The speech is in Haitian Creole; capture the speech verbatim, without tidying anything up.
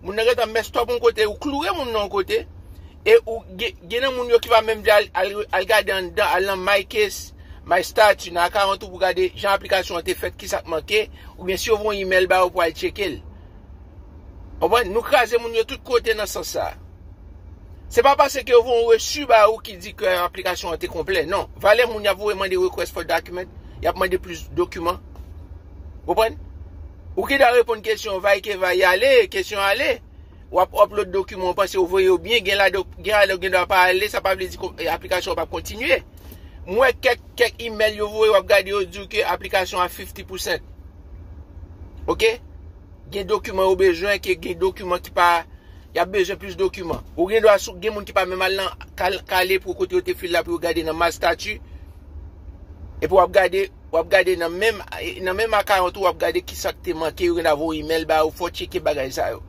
Moun nan gentan mess up yon kote, ou kloure moun nan yon kote, e ou gen, gen nan moun yo ki pa menm vle al, al, al gade anndan, al nan My Case, My Statue, nan account ou pou gade jan aplikasyon an te fèt, ki sa k manke, oubyen si yo voye yon email ba ou pou al tcheke l. Konprann? Nou kraze moun yo tout kote nan sans sa. Se pa paske yo voye yon resi ba ou ki di ke aplikasyon an te konplè. Non. Valè moun y ap voye mande request for document, y ap mande plis dokiman. Konprann? Ou ki ta reponn kesyon, va ke va y ale, kesyon ale. W ap upload dokiman, ou panse ou voye yo byen, gen la, gen la, gen dwa pa ale, sa pa vle di aplikasyon an p ap kontinye. M wè kèk, kèk email yo voye, w ap gade yo di w ke aplikasyon a fifty percent. Ok? Gen dokiman yo bezwen, ke gen dokiman ki pa, y ap bezwen plis dokiman. Ou gen dwa sou, gen moun ki pa menm al nan kal, kale pou kote yo te fil la pou yo gade nan My Statue. Epi w ap gade, w ap gade nan menm, nan menm account ou, w ap gade ki sa k te manke, yo gen dwa voye email ba ou, fò w tcheke bagay sa yo.